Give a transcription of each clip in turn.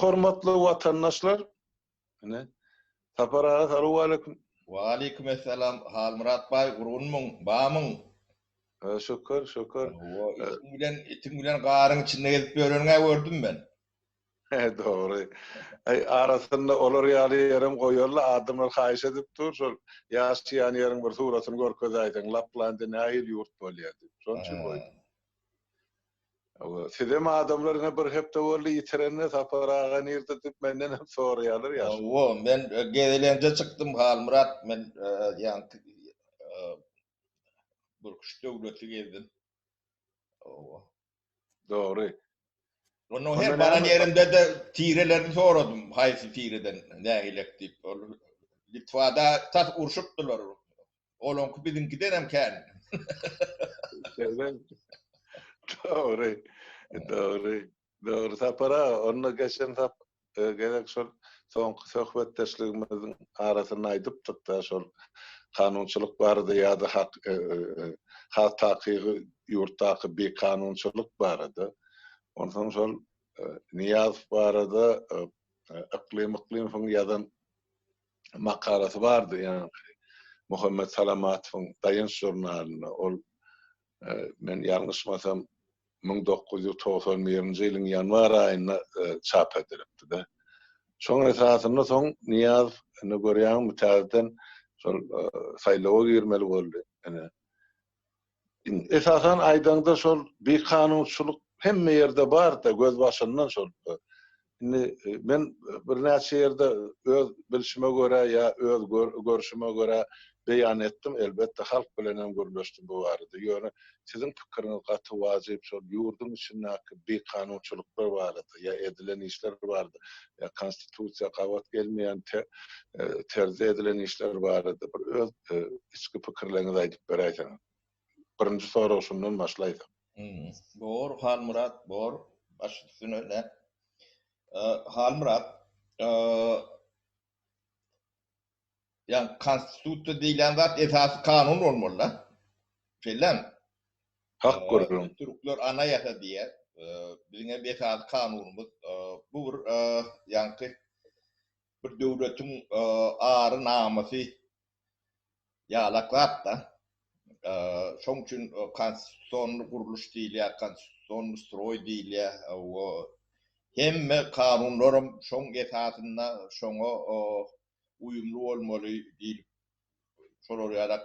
Hormatly watandaşlar, ine, Sapar aga salowmaleýkim. Waleýkim essalam Halmyrat baý gurgunmyň, bamyň? Şükür, şükür. Hawa, itiň bilen, itiň bilen garyň içinde gezip ýöreniň-ä gördüm men. Dogry. Aý, arasynda olar ýaly ýerem goýarly, adamlar haýyş edip dur, şol ýaşaýan ýeriň bir suratyny görkezäýseň, Laplandiýa nähili ýurt bolýar diýip. Şonuň üçin goýdum. Hawa, sizem adamlar ine bir hepde boldy ýitirenine, Sapar aga nirde diýip menden hem soraýarlar ýaşuly. Hawa, men gezelenje çykdym Halmyrat, men ýaňky birküç döwleti gezdim. Hawa. Dogry. Ondan her baran ýerimde-de tirelerini soradym, haýsy tireden nägilek diýip. Ol Litwada tas urşupdylar. Olaňky biziňkidenem kän. Dogry. Dogry. Dogry Sapar aga, onda geçen sap gezek şol soňky söhbetdeşligimiziň arasynda aýdypdyk-da, şol kanunçylyk barada ýa-da hak has takygy ýurtdaky bikanunçylyk barada. Onsoň şol Nyýazow barada Yklym Yklymowyň ýazan makalasy bardy, ýaňky Muhammet Salamatowyň Daýanç žurnalynda. Ol men ýalňyşmasam 1991-nji ýylyň ýanwar aýynda çap edilipdi-de. Şoň esasynda soň Nyýazow indi görýäňmi täzeden şol saýlawa girmeli boldy. Ine. Esasan aýdaňda şol bikanunçylyk hemme ýerde bar-da, gözbaşyndan şol. Indi men birnäçe ýerde öz bilşime görä ýa öz görşüme görä beýan etdim, elbetde halk bilen hem gürleşdim bu barada. Ýöne siziň pikiriňiz gaty wajyp şol ýurduň içindäki bikanunçylyklar barada ýa edilen işler barada ýa konstitusiýa gabat gelmeýän terzde edilen işler barada bir öz içki pikirleriňizi aýdyp beräýseňiz. Birinji sorag şundan başlaýsak. Bor Halmyrat bor baş üstüne ne. Halmyrat ýa konstitusiýa diýlen zat esasy kanun bolmaly-da. Şeýlemi? Hak gürrüň. Türkler anaýasa diýýär. Biziň hem esasy kanunymyz bu bir ýaňky bir döwletiň ary-namysy ýalak zat-da. Şoň üçin konstitusionny gurluş diýilýär, konstitusionny stroý diýilýär. Hemme kanunlaram şoň esasynda şoňa uýumly bolmaly diýlip şolar ýalak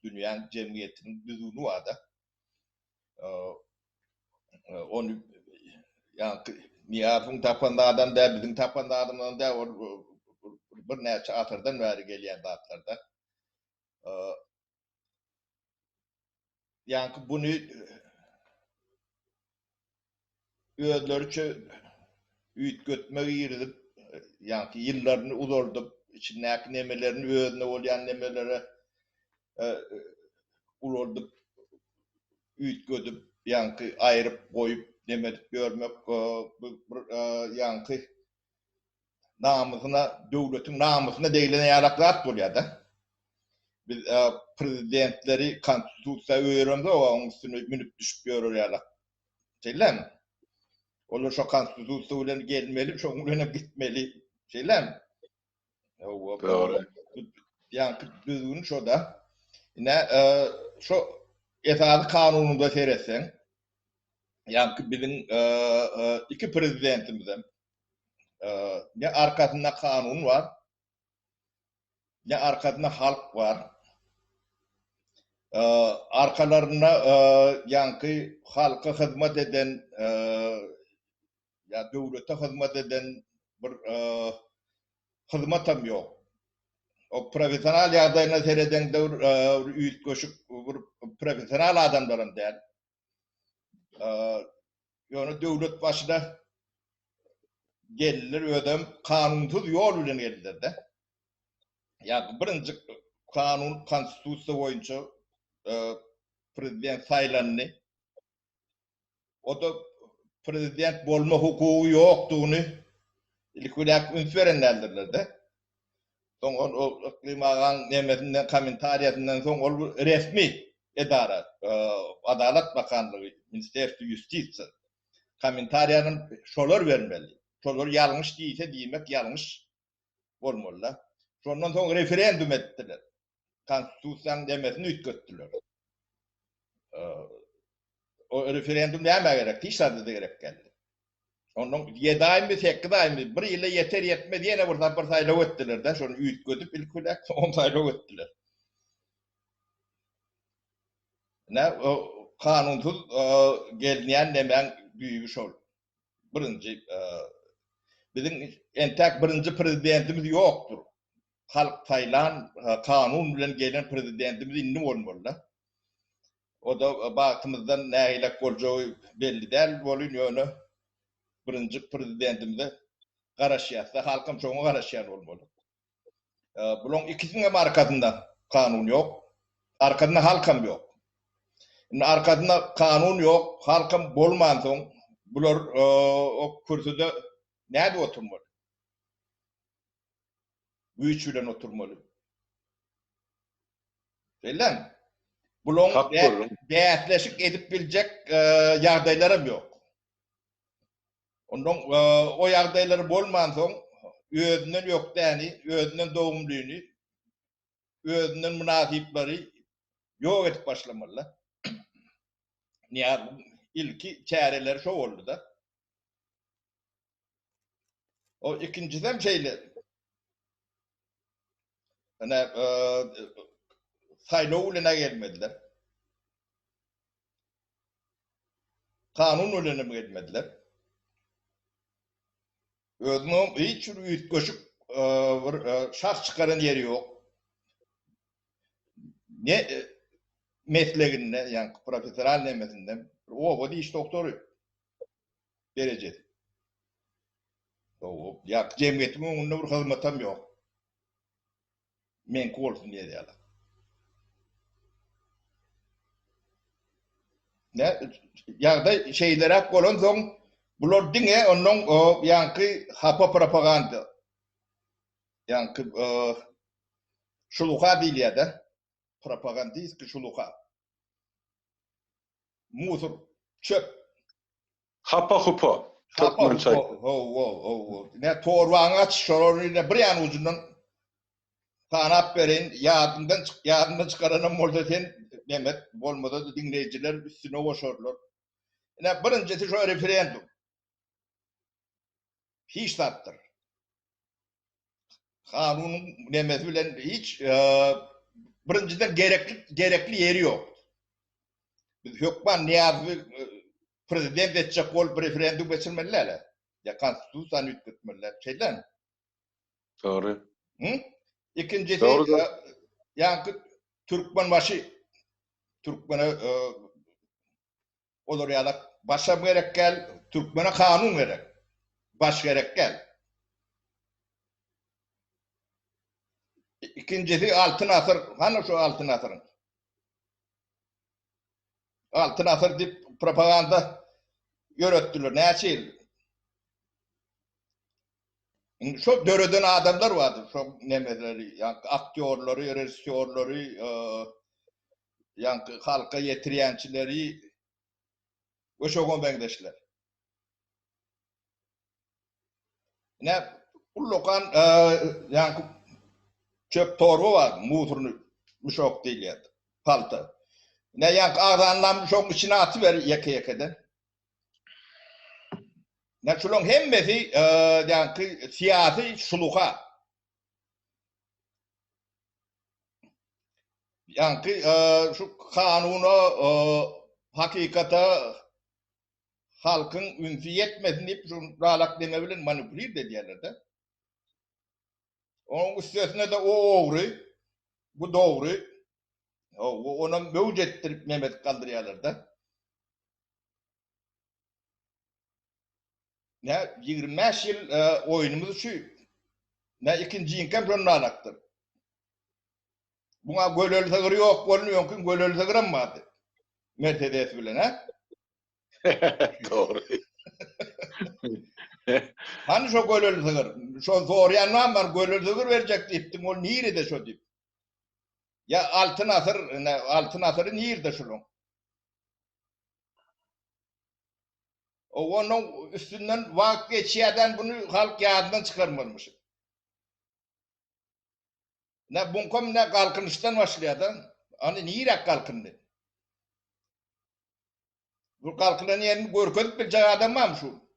dünýäň jemgyýetiniň düzgüni bar-da. Ony ýaňky Nyýazowyň tapan zadam däl, biziň tapan zadymyzam däl, ol birnäçe asyrdan bäri gelýän zatlar-da. Ýaňky buny özleriçe üýtgetme girizip, ýaňky ýyllaryny uzaldyp, içindäki nemelerini özüne bolýan nemelere ulaldyp, üýtgedip, ýaňky aýryp, goýup, neme edip ýörmek bu bir ýaňky namysyna, döwletiň namysyna deglen ýalak zat bolýar-da. Biz prezidentleri konstitusiýa öýeremzok, oň üstüne münüp düşüp ýörer ýalak. Şeýlemi? Olar şo konstitusiýa bilen gelmeli, şoň bilen hem gitmeli. Şeýlemi? Hawa. Dogry. Ýaňky düzgün şo-da. Ine, şo esasy kanunymyza seretseň, ýaňky biziň iki prezidentimizem Ne arkasynda kanun bar, ne arkasynda halk bar. Arkalarynda ýaňky halka hyzmat eden ýa döwlete hyzmat eden bir hyzmatam ýok. O professional ýagdaýyna seredeňde bir üýtgeşik bir professional adamlaram däl. Ýöne döwlet başyna geldiler, özem kanunsyz ýol bilen geldiler-de. Ýa birinji kanun konstitusiýa boýunça prezident saýlandy. O-da prezident bolma hukugy ýokdugyny ilki bilen üns beren däldirler-de. Soň ol o Yklym agaň nemesinden kommentariýasyndan soň ol bir resmi edara, Adalat bakanlygy, Ministerstwo ýustisiýa kommentariýany şolar bermeli. Şolar ýalňyş diýse diýmek ýalňyş bolmaly-da. Şondan soň referendum etdiler. Konstitusiýanyň demesini üýtgetdiler. O referendum nämä gerek? Hiç zada-da gerek däldi. Ondan 7 aýmy, 8 aýmy, bir ýyla ýeter ýetmez ýene bir sapar saýlaw etdiler-de, şony üýtgedip ilki bilen soň saýlaw etdiler. Ine, o kanunsyz gelinýän nemäň düýbi şol. Birinji biziň entäk birinji prezidentimiz ýokdur. Halk saýlan, kanun bilen gelen prezidentimiz indi bolmaly-da. O-da bagtymyzdan nähilek boljagy belli däl welin, ýöne birinji prezidentimize garaşýas-da, halkam şoňa garaşýan bolmaly. Bulaň ikisiniň hem arkasynda kanun ýok. Arkasynda halkam ýok. Indi arkasynda kanun ýok, halkam bolmansoň, bular o kürsüde nädip oturmaly? Güýç bilen oturmaly. Şeýlemi? Bulaň bäsleşik edip biljek ýagdaýlaram ýok. Ondan o ýagdaýlary bolmansoň, özünden ökdäni, özünden dogumlyny, özünden mynasyplary ýok edip başlamalylar. Nyýazowyň ilki çäreleri şo boldy-da. O ikinjisem şeýle. Ine, saýlaw bilen-ä gelmediler. Kanun bilenem gelmediler. Özüniň hiç bir üýtgeşik bir şah çykaran ýeri ýok. Ne mesleginde, ýaňky professional nemesinde bir oba diş doktory derejesi. Ýa jemgyýetiň öňünde bir hyzmatam ýok. Meňki bolsun diýer ýaly. Ne ýagdaý şeýleräk bolansoň, bular diňe ondan o ýaňky hapa propaganda. Ýaňky şuluha diýilýär-de. Propagandistki şuluha. Musur, çöp. Hapa-hupa, türkmençe aýtsak. Hawa, hawa. Ine, torbaňy aç, şolary ine bir ýan ujundan sanap bereýin. Ýadymdan çyk, ýadymdan çykaranam bolsa sen Mehmet, bolmasa-da diňleýjiler üstüne goşarlar. Ine, birinjisi şo referendum. Hiç zatdyr. Kanunyň nemesi bilen hiç birinjiden gerekli gerekli ýeri ýok. Biz hökman Nyýazowy prezident etjek bolup referendum geçirmeli däl. Ýa konstitusiýany üýtgetmeli däl. Şeýdemi? Dogry. Hı? Ikinjisi ýaňky Türkmenbaşy türkmene Olar ýalak başam gerek däl, türkmene kanun gerek. Baş gerek däl. Ikinjisi Altyn asyr, hany şu Altyn asyryň? Altyn asyr diýip propaganda ýöretdiler näçe ýyl? Indi şo döreden adamlar bardy, şo nemeleri, ýa aktýorlary, režissýorlary, ýaňky halka ýetirýänçileri we şoňa meňzeşler. Ine, ullakan ýaňky çöp torba bar, musurny muşok diýilýär, palta. Ine, ýaňky agzanlam şoň içine atyber ýeke-ýekeden. Ine, şularyň hemmesi ýaňky syýasy şuluha. Ýaňky şu kanuna, hakykata halkyň ünsi ýetmesin diýip şu lalak deme bilen manipulirt edýärler-de. Onuň üstesine-de o ogry, bu dogry. Onam möwç etdirip nemedip galdyrýarlar-da. Nä 25 ýyl oýnumyz şu. Nä ikinjiňkem şonda alakdyr. Buňa göleli sygyr ýok bolun, öňki göleli sygyram bardy. Mercedes bilen, hä? Dogry. Hany şo göleli sygyr? Şo soraýan barmy, bar göleli sygyr berjek diýipdiň, ol nirede şo diýip. Ýa altyn asyr, altyn asyry nirde şunuň? Onuň üstünden wagt geçýärden buny halk ýadyndan çykarmalymyş. Ne buňkam ne galkynyşdan başlaýar-da. Ony niräk galkyndy? Bu galkynan ýerini görkezip biljek adam barmy şu?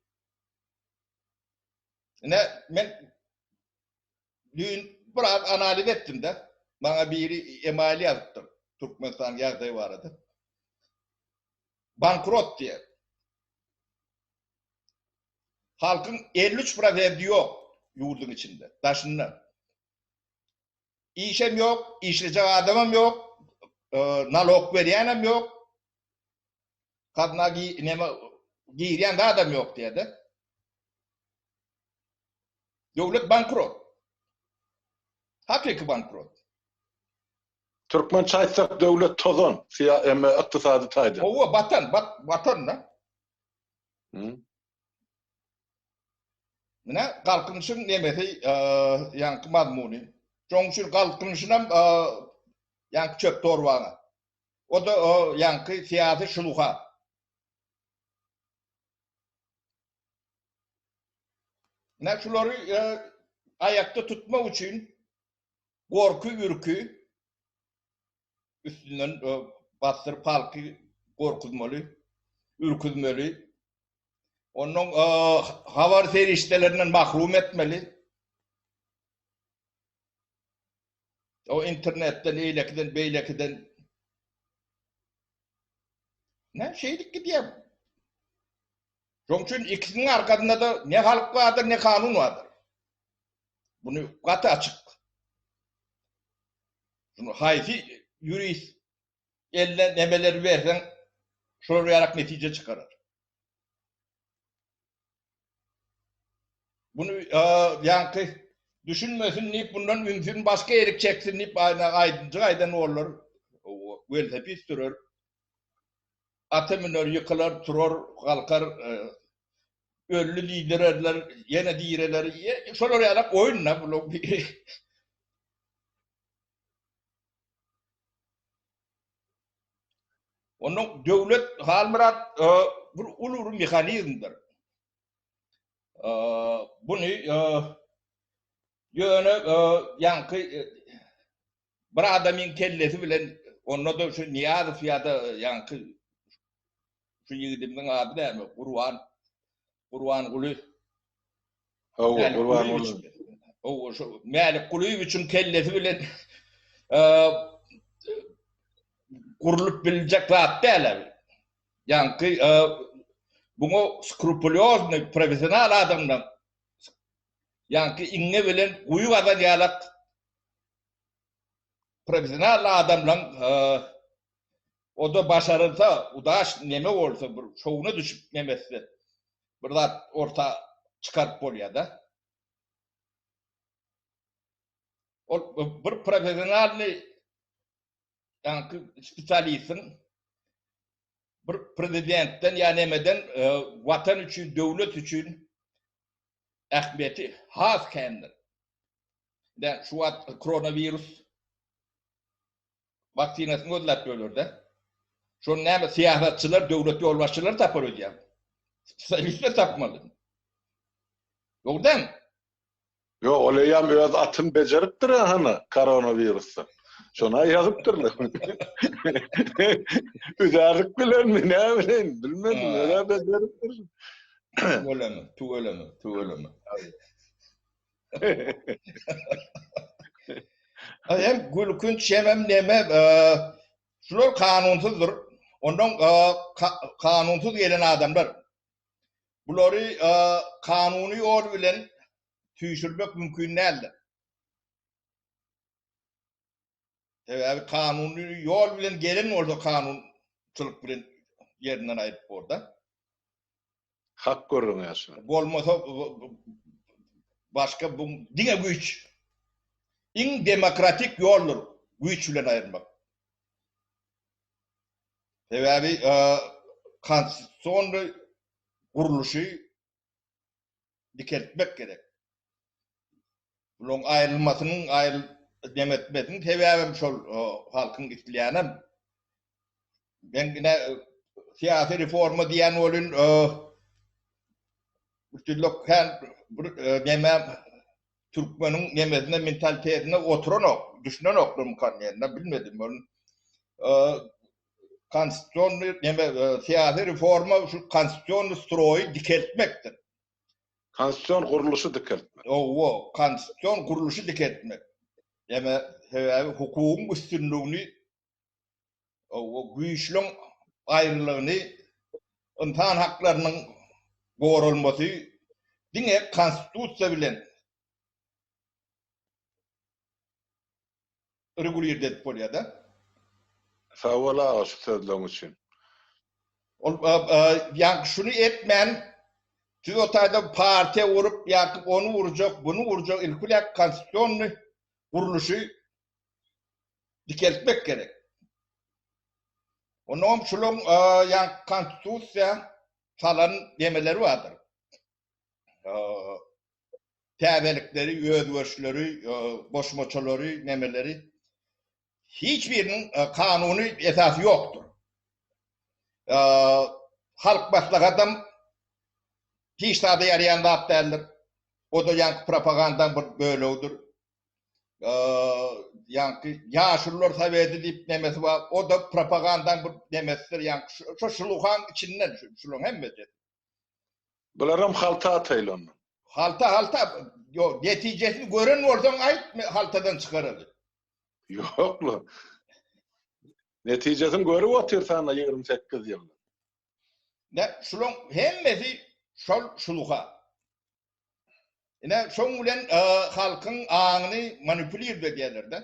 Ine men düýn biraz analiz etdim-de. Maňa biri email ýazypdyr Türkmenistanyň ýagdaýy barada. Bankrot diýýär. Halkyň 53 prosenti ýok ýurduň içinde, daşynda. Işem ýok, işlejek adamam ýok, nalog berýänem ýok. Gazna neme girýän zadam ýok diýýär-de. Döwlet bankrot. Hakyky bankrot. Türkmençe aýtsak döwlet tozan, syýa eme ykdysady taýdan. Hawa, batan, bat, batan da. Hı. Mine galkynyşyň nemesi, ýaňky mazmuny. Şonuň üçin galkynyşynam ýaňky çöp torbaňa. O-da ýaňky syýasy şluha. Mine şulary aýakda tutmak üçin gorky-ürki üstünden basdyryp halky gorkuzmaly, ürküzmeli. Ondan habar serişdelerinden mahrum etmeli. O internetden, eýlekiden, beýlekiden. Ne şeýdip gidýär. Şonuň üçin ikisiniň arkasynda-da ne halk bardyr, ne kanun bardyr. Buny gaty açyk. Şunu haýsy ýurist eline nemeleri berseň, şolar ýarak netije çykarar. Bunu ýaňky düşünmesin diýip, bundan ünsüni başga ýerik çeksin diýip, aýdymjy aýdan bollar, welosiped sürer, ata müner, ýykylar, turar, galkar, öldi diýdirerler, ýene direler. Şolar ýalak oýun-da bular. Ondan döwlet Halmyrat bir uly bir mehanizmdir. Buny ýöne ýaňky bir adamyň kellesi bilen onda-da şu Nyýazow ýa-da ýaňky şu ýigidimiziň ady näme? Gurban Gurbanguly. Hawa, Gurbanguly. Hawa, şu Mälik Gulyýewiçiň kellesi bilen gurlup biljek zat däl. Ýaňky buňa skrupulýoznyý professional adamlar ýaňky iňňe bilen guýy gazan ýalak professional adamlaň o-da başarylsa, udaş neme bolsa bir şowuna düşüp neme etse bir zat orta çykaryp bolýar-da. Ol bir professionalnyý ýaňky spesialistiň bir prezidentden ýa nemeden watan üçin, döwlet üçin ähmiýeti has kändir. Ine şu wagt koronawirus waksinasyny gözläp ýörler-de. Şony näme syýasatçylar, döwlet ýolbaşçylary tapar öýdýäňmi? Spesialistler tapmaly. Dogry dälmi? Ýok, ol eýýäm öz atyny bejeripdir hany koronawirusdan. Şony ýazypdyrlar. Üzärlik bilenmi, näme bilen, bilmedim, ýöne bejeripdir. Tüweleme, tüweleme, tüweleme. Hem gülkünç hemem neme, şular kanunsyzdyr. Ondan kanunsyz gelen adamlar Bulary kanuny ýol bilen süýşürmek mümkin däldir. Sebäbi kanuny ýol bilen gelen bolsa kanunçylyk bilen ýerinden aýryp borda. Hak gürrüň ýaşuly. Bolmasa başga bu diňe güýç. Iň demokratik ýoldur güýç bilen aýyrmak. Sebäbi konstitusion gurluşy dikeltmek gerek. Bularyň aýrylmasynyň, aýryl demetmesiniň sebäbem şol halkyň isleýänem. Men ine syýasy reforma diýen bolun. Bütünlük kän bir neme türkmeniň nemesine mentalitetine oturanok, düşünenoklar mukan diýende bilmedim. Ol konstitusionny neme syýasy reforma şu konstitusionny stroýy dikeltmekdir. Konstitusion gurluşy dikeltmek. Owo, konstitusion gurluşy dikeltmek. Neme sebäbi hukugyň üstünligini Owo, güýçliň aýrylygyny, ynsan haklarynyň goralmasy diňe Konstitusiýa bilen regulirde edip bolýar-da. Sag bol aga şu sözleň üçin. Ol ýaňky şuny etmän siz o taýda partiýa gurup ýa-ki ony gurjak, buny gurjak ilki bilen konstitusionnyý gurluşy dikeltmek gerek. Onnoňam şulaň ýaňky konstitusiýa salan nemeleri bardyr. Täzelikleri, özgerişleri, goşmaçalary, nemeleri hiç biriniň kanuny esasy ýokdur. Halk maslahatam hiç zada ýaraýan zat däldir. O-da ýaňky propagandaň bir bölegidir. Ýaňky ýaşulular soweti diýip nemesi bar, o-da propagandaň bir nemesidir, ýaňky şo şuluhaň içinden şulaň hemmesi. Bularam halta ataýly onda. Halta halta, ýok, netijesini gören bolsaň aýt, haltadan çykaraly. Ýok-la. Netijesini görüp otyrsan-a 28 ýyldyr. Ne, şulaň hemmesi şol şuluha. Ine, şoň bilen halkyň aňyny manipulird edýärler-de.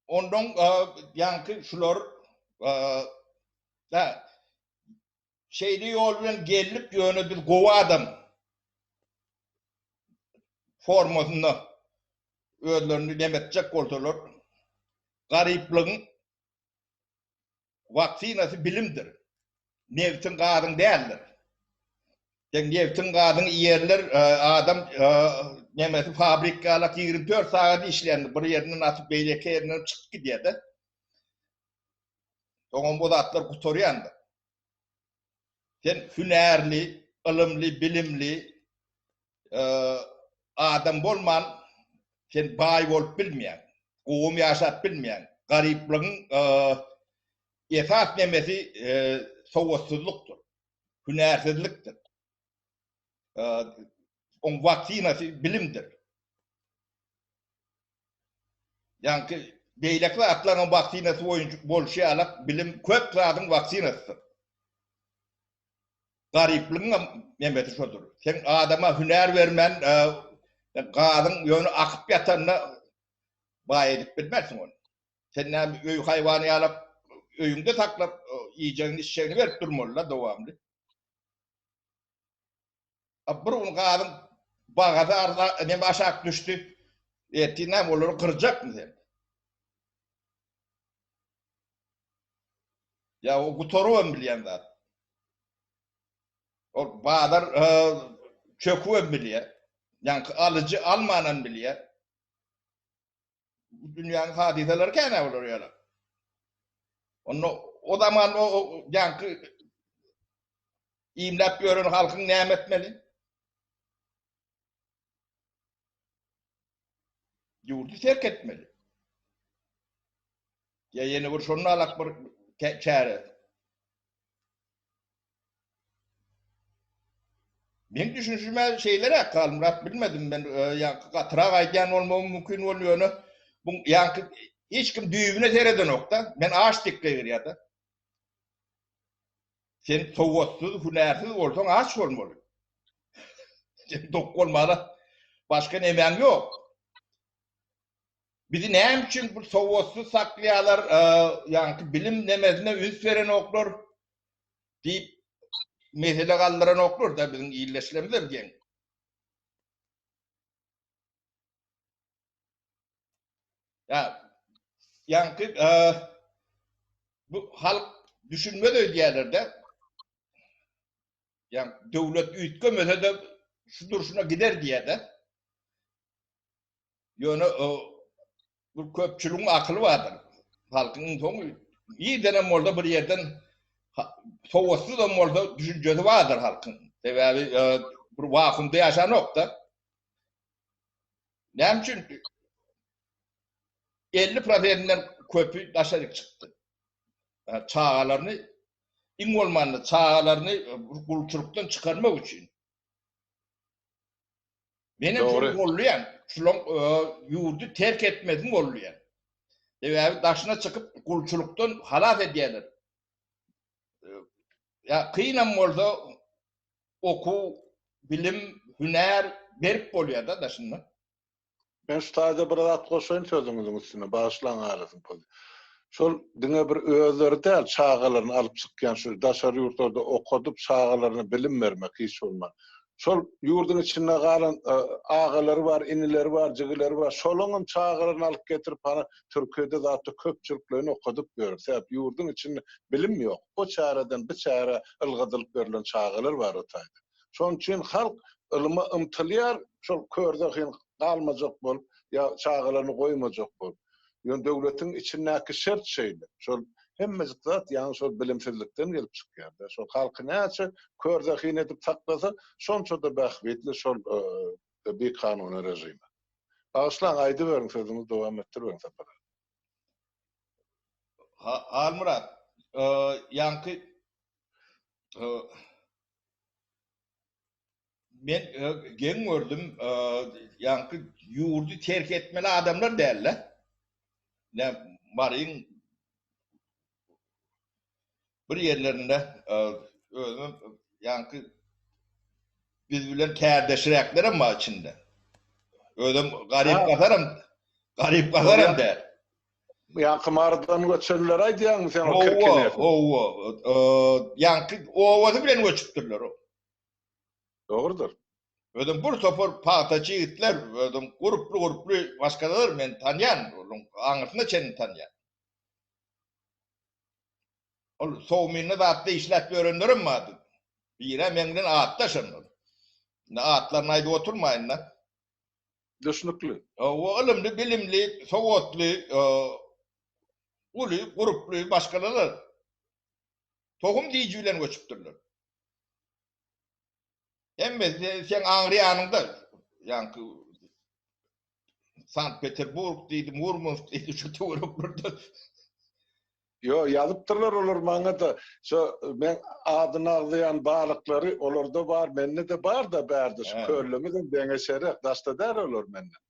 Ondan ýaňky şular da şeýle ýol bilen geldik, ýöne biz gowy adam formasynda özlerini nemetjek bolsalar, garyplygyň Waksinasy bilimdir. Nebtiň gazyň däldir. Sen nebtiň gazyň iýerler adam nemesi fabrik ýalak 24 sagat işleýändir. Bir ýerinden atyp beýleki ýerinden çykyp gidýär-de. Soňam bu zatlar gutarýandyr. Sen hünärli, ylymly, bilimli adam bolman sen baý bolup bilmeýäň. Gowum ýaşap bilmeýäň. Garyplygyň esas nemesi sowatsyzlykdyr. Hünärsizlikdir. Oň waksinasy bilimdir. Ýaňky beýleki zatlaryň waksinasy boýunça bolşy ýalak bilim köp zadyň waksinasydyr. Garyplygyň hem nemesi şodur. Sen adama hünär bermän gazyň ýöne akyp ýatanyna baý edip bilmersiň ony. Sen näme öý haýwany ýalak öýüňde saklap iýjegini içjegini berip durmaly-da dowamly. A bir gün gazyň bagasy arza neme aşak düşdi. Ertir näme olary gyrjakmy sen? Ýa o gutarybam bilýän zat. Ol bazar çökübem bilýär. Ýaňky alyjy almanam bilýär. Bu dünýäniň hadysalary kän-ä bular ýaly. Onda o zaman o ýaňky iýmläp ýören halkyň näme etmeli? Ýurdy terk etmeli. Ýa ýene bir şonda alak bir çäre. Meň düşünişime şeýleräk Halmyrat bilmedim men ýaňky gatyrak aýdýan bolmagym mümkin bol ýöne bu ýaňky hiç kim düýbüne seredenokda men aç diýip gygyrýada. Sen sowatsyz hünärsiz bolsaň aç bolmaly. Sen dok bolmana başga nemäň ýok. Bizi näme üçin bu sowatsyz saklaýarlar ýaňky bilim nemesine üns berenoklar. Diýip, mesele galdyranoklar-da biziň ildeşlerimizem geň. Ýa, ýaňky bu halk düşünmez öýdýärler-de. Ýa döwlet üýtgemese-de şu durşuna gider diýýär-de. Ýöne bu köpçüligiň akyly bardyr. Halkyň iň soňy nirdenem bolsa bir ýerden. Sowatsuzam bolsa düşünjesi bardyr halkyň. Sebäbi bir wakumda ýaşanok-da. Näme üçin 50 prosentinden köpi daşaryk çykdy? Çagalaryny iň bolmanda çagalaryny gulçulykdan çykarmak üçin. Menem şony golluýan. Şulaň ýurdy terk etmesini golluýan. Sebäbi daşyna çykyp gulçulykdan halas edýärler. Ýa kynam bolsa okuw, bilim, hünär berip bolýar-da daşynda. Men şu taýda bir zat goşaýyn sözüňiziň üstüne, bagyşlaň arasyny poz. Şol diňe bir özleri däl, çagalaryny alyp çykýan şu daşary ýurtlarda okadyp çagalaryna bilim bermek hiç bolman. Şol ýurduň içinde galan agalary bar, inileri bar, jigileri bar, şolaňam çagalaryny alyp getirip hany Türkiýede zatda köpçülikleýin okadyp ýör. Sebäp ýurduň içinde bilim ýok. O çäreden bu çärä ylgadylyp berlen çagalar bar o taýda. Şonuň üçin halk ylyma ymtylýar, şol körzehin galmajak bolup ýa çagalaryny goýmajak bolup. Ýöne döwletiň içindäki şert şeýle. Şol hemmejik zat ýaňy şol bilimsizlikden gelip çykýar-da. Şol halky näçe körzehin edip saklasa, şonça-da bähbitli şol bikanuny režime. Bagyşlaň, aýdyberiň, sözüňizi dowam etdiriberiň Sapar aga. Halmyrat, ýaňky Men geň gördüm, ýaňky ýurdy terk etmeli adamlar däl-de. Ne Maryň bir ýerlerinde özüm ýaňky biz bilen kärdeşräklerem bar içinde. Özüm garyp gasaram, garyp gasaram däl. Ýaňky Marydan göçenleri aýdýaňmy sen o kirkini? Hawa, hawa. Ýaňky owazy bilen göçüpdirler o. Dogrudyr. Özem bir topar pagtaçy ýigitler, özem gurply-gurply maşgalalar men tanýan, olaryň aňyrsyna çenli tanýan. Ol sowmynda zatda işläp ýörenlerem bardy. Biri-ä meň bilen atdaş ondan. Indi atlaryny aýdyp oturmaýyn-da. Düşnükli. Hawa, ylymly, bilimli, sowatly, uly, gurply maşgalalar tohum diýiji bilen göçüpdirler. Hemmesi seň aňry ýanyňda, ýaňky Sankt-Peterburg diýdi, Murmansk diýdi, şu töwereklerde. Ýo, ýazypdyrlar olar maňa-da. Şo meň adyny agzaýan balyklary olarda bar, mende-de bar-da bärde şu köllemizem deňeçerek, daşda däl olar menden.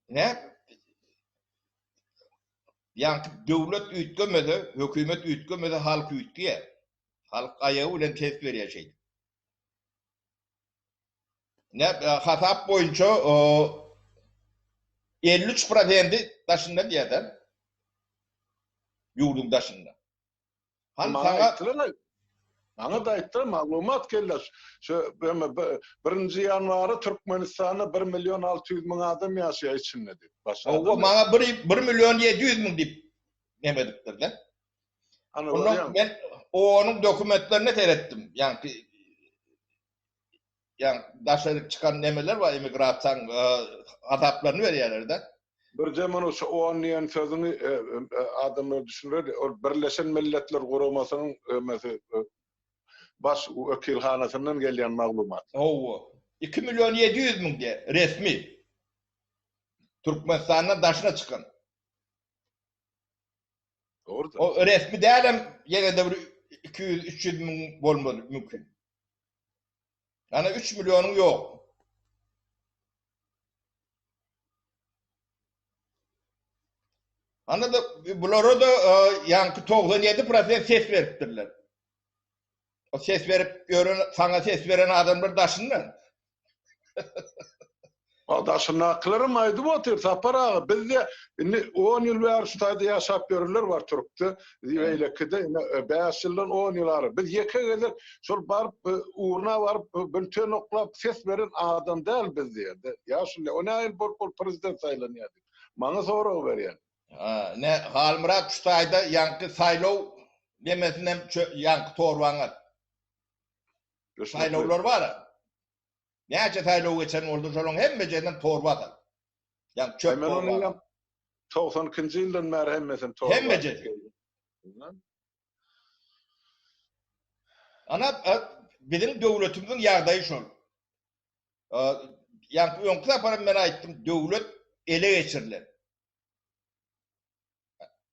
Nä? Ýaňky döwlet üýtgemese, hökümet üýtgemese halk üýtgeýär. Halk aýagy bilen ses berýär şeýdip. Ne hasap boýunça 53 prosendi daşynda diýýärler. Ýurduň daşynda. Han saňa aýtdylar. Maňa da aýtdylar, maglumat geldi. Şu birinji ýanwara Türkmenistanda 1 million 600 müň adam ýaşaýar içinde diýip. Hawa, maňa 1 1 million 700 müň diýip neme edipdirler. Ondan men onuň dokumentlerine seretdim. Ýaňky ýaňky daşary çykan nemeler bar, emigrasiýaň hasaplaryny berýärler-de. Birje muny şu on diýen sözüňi adamlara düşündireli. Ol Birleşen Milletler Guramasynyň emesi baş wekilhanasyndan gelýän maglumat. Hawa. 2 million 700 müň diýýär, resmi. Türkmenistandan daşyna çykan. Dogrudyr. O resmi dälem ýene-de bir 200-300 müň bolmaly mümkin. Ýani 3 millionyň ýok. Ana da bulara da e, ýaňky 97% ses beripdirler. O ses berip ýören, saňa ses beren adamlar daşyndan. A daşyndakylaram aýdyp otyr, Sapar aga, bizde indi on ýyl bäri şu taýda ýaşap ýörenler bar türkde, beýlekide ine bäş ýyldan on ýyl ara. Biz ýeke gezek şol baryp urna baryp bülten oklap ses beren adam däl biz diýende. Ýaşuly, o nähili bolup ol prezident saýlanýar diýip. Maňa sorag berýär. Ha, ne Halmyrat şu taýda ýaňky saýlaw nemesinem ýaňky torbaňa at. Saýlawlar bar. Näçe saýlaw geçen boldy, şolaryň hemmejesinden torba sal. Ýaňky çöp Men ony torba. 92-nji ýyldan bäri hemmesini torba. Hemmejesi. Ana biziň döwletimiziň ýagdaýy şol. Ýaňky öňki saparam men aýtdym, döwlet ele geçirilen.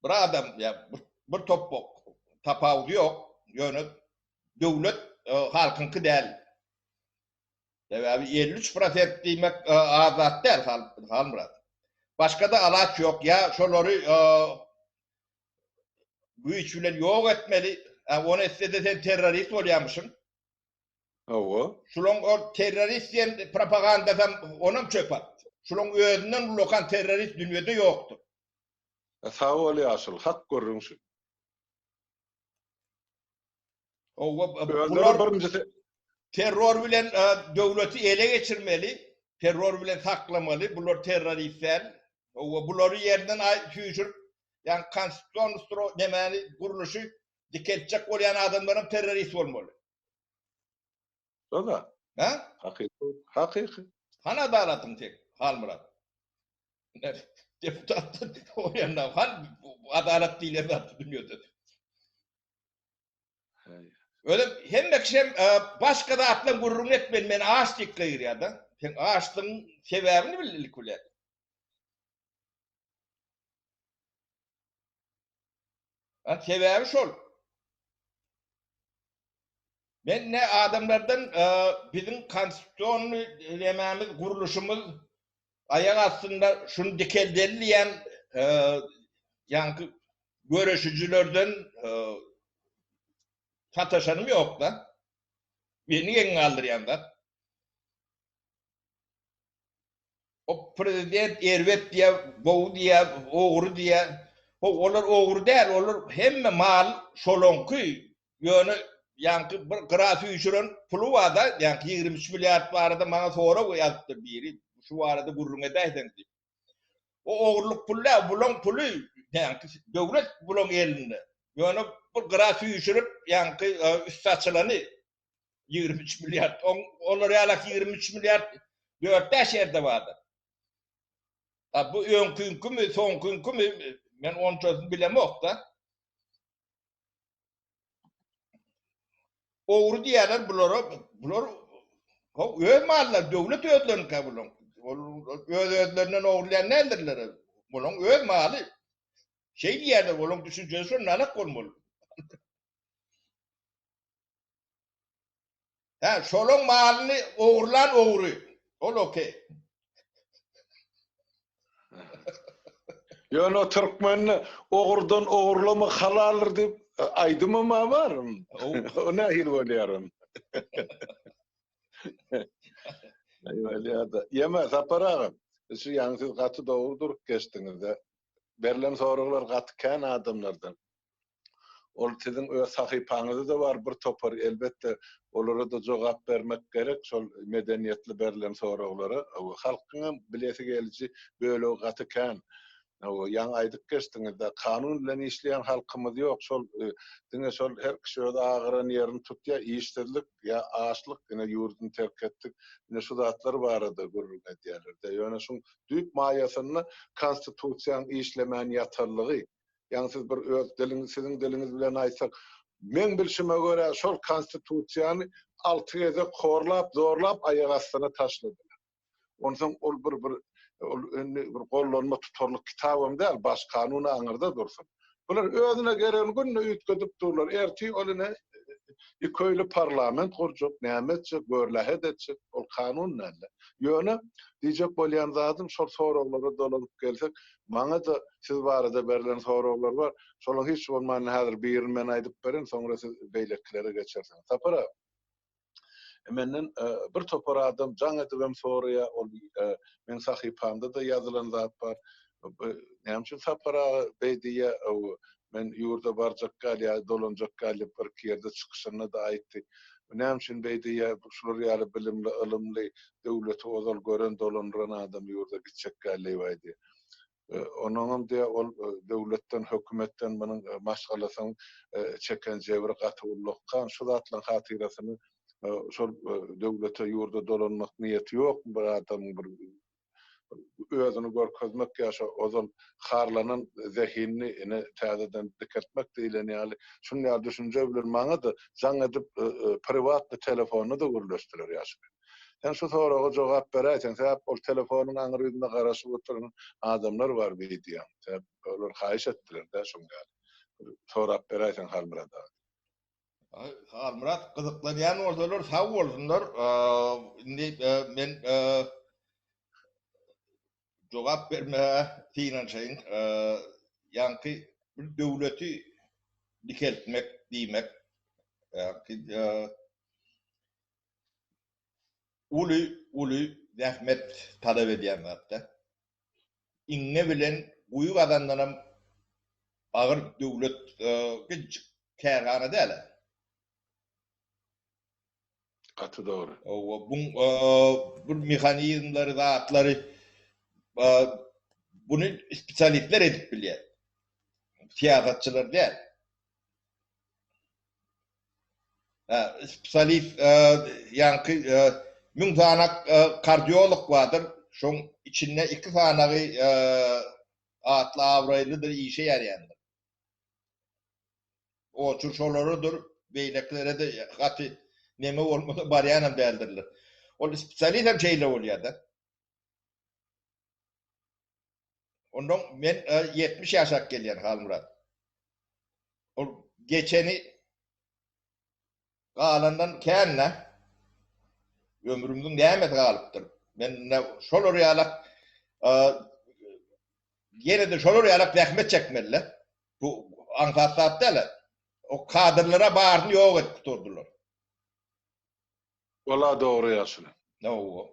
Bir adam ýa bir topbak tapawudy ýok, ýöne döwlet halkyňky däl. Sebäbi 53 prosent diýmek az zat däl, Halmyrat. Başga-da alaç ýok, ýa şolary güýç bilen ýok etmeli, ony etse-de sen terrorist bolýarmyşyň. Hawa. Şulaň ol terrorist diýen propagandasam onam çöp at. Şulaň özünden ullakan terrorist dünýede ýokdur. Sag bol ýaşuly, hak gürrüň şu. Hawa, bular birinjisi terror bilen döwleti ele geçirmeli, terror bilen saklamaly, bular terrorist däl. Hawa, bulary ýerinden süýşürip, ýagny konstitusion ustro nemäni gurluşy dikeltjek bolýan adamlaram terrorist bolmaly. Şo-da. Hä? Hakyky. Hakyky. Hany adalatyň tek, Halmyrat? Deputatdan oýanna, han adalat diýlen zat bu dünýede. Özem hemme kişem başga zatlaň gürrüňini etmeli, men aç diýip gygyrýar-da. Sen açlygyň sebäbini bil ilki bilen. Ha, sebäbi şol. Men ne adamlardan biziň konstitusiýony nemämiz, gurluşymyz aýak astynda şuny dikeldeli diýen ýaňky göreşijilerden sataşanym ýok-da. Meni geň galdyrýan zat. O prezident erbet diýýär, gowy diýýär, ogry diýýär. Ho, olar ogry däl, olar hemme mal şolaňky. Ýöne ýaňky bir gyra süýşüren puly bar-da, ýaňky 23 milliard barada maňa sorag ýazypdyr biri, şu barada gürrüň edäýseň diýip. O ogurlyk pul däl, bulaň puly, ýaňky döwlet bulaň elinde. Ýöne bir gyra süýşürip, ýaňky üsti açylany 23 milliard. On, olar ýalak 23 milliard 4-5 ýerde bardyr. A bu öňküňkimi, soňkyňkymy men onçasyny bilemok-da. Ogry diýýärler bulara, bular öz mallary, döwlet özlerinikä bulaň. Ol öz özlerinden ogurlaýan däldirler. Bulaň öz maly. Şeý diýýärler, olaň düşünjesi şondanrak bolmaly. Hä, şolaň malyny ogurlan ogry. Ol okey. Ýöne türkmende ogurdan ogurlama halaldyr diýip aýdymam-a bar. O nähili bolýar onda? Aý bolýar-da. Ýeme, Sapar aga, şu ýaňy siz gaty dogry durup geçdiňiz-de. Berlen soraglar gaty kän adamlardan. Ol siziň öz sahypaňyzda-da bar bir topar, elbetde, olara-da jogap bermek gerek, şol medeniýetli berlen soraglara. Halkyňam bilesi geliji bölegi gaty kän. Ýaňy aýdyp geçdiňiz-de, kanun bilen işleýän halkymyz ýok, şol diňe şol her kişi öz agyran ýerini tutýar, işsizlik ýa açlyk, ine ýurduny terk etdik, ine şu zatlar barada gürrüň edýärler-de. Ýöne şuň düýp maýasynda konstitusiýaň işlemän ýatanlygy, Ýagny siz bir öz diliňiz, siziň diliňiz bilen aýtsak, meň bilşime görä şol konstitusiýany alty gezek horlap, zorlap aýak astyna taşladylar. Onsoň ol bir bir ol indi bir gollanma tutarlyk kitabam däl, baş kanun aňyrda dursun. Bular özüne geregini günde üýtgedip durlar. Ertir ol ine iköýli parlament gurjak, näme etjek, görlähet etjek, ol kanun däl-de. Ýöne diýjek bolýan zadym şol soraglara dolanyp gelsek, Maňa-da siz barada berlen soraglar bar. Şolaň hiç bolmanda häzir birini men aýdyp berin, soňra siz beýlekilere geçersiňiz. Sapar aga, menden bir topar adam jaň edibem soraýar, ol meň sahypamda-da ýazylan zat bar. Näme üçin Sapar aga beý diýýär, men ýurda barjak galýar, dolanjak galýar diýip birki ýerde çykyşynda-da aýtdy. Näme üçin beý diýýär, şular ýaly bilimli, ylymly, döwleti ozal gören, dolandyran adam ýurda gitjek gälleýbaý diýýär. Onuňam diýýär, ol döwletden, hökümetden munuň maşgalasynyň çeken jebri gaty ullakan. Şu zatlaryň hatyrasyna şol döwlete, ýurda dolanmak niýeti ýokmy bir adamyň bir. özüni görkezmek ýa şo ozal harlanan zehinini ine täzeden dikeltmek diýlen ýaly şuny ýaly düşünje bilen maňa-da jaň edip priwatny telefonda-da gürleşdiler ýaşuly. Sen şu soraga jogap beräýseň, sebäp ol telefonyň aňry ýüzünde garaşyp oturan adamlar bar wideoň. Sebäp olar haýyş etdiler-dä şoň ýaly. Sorap beräýseň Halmyrat aga. Halmyrat gyzyklanýan bolsalar sag bolsunlar. Indi men jogap bermäge synanyşaýyn. Ýaňky bir döwleti dikeltmek diýmek, ýaňky uly uly zähmet talap edýän zatda. Iňňe bilen guýy gazandanam agyr döwlet kiçijik kärhana däl-ä. Gaty dogry. Hawa, buň bir mehanizmleri, zatlary buny spesialistler edip bilýär. Syýasatçylar däl. Spesialist ýaňky 1000 sanak kardiolog bardyr. Şoň içinde 2 sanagy atly abraýlydyr, işe ýaraýandyr. Oçur şolaradyr, beýlekilere-de gaty neme bolmasa barýanam däldirler. Ol spesialist hem şeýle bolýar-da. Ondan men 70 ýaşap gelýän Halmyrat. Ol geçeni galandan kän-de. Ömrümiziň nämesi galypdyr? Men şolar ýalak ýene-de şolar ýalak zähmet çekmeli-de. Bu aňsat zat däl. O kadrlara baryny ýok edip gutardylar. Walla dogry ýaşuly. Hawa.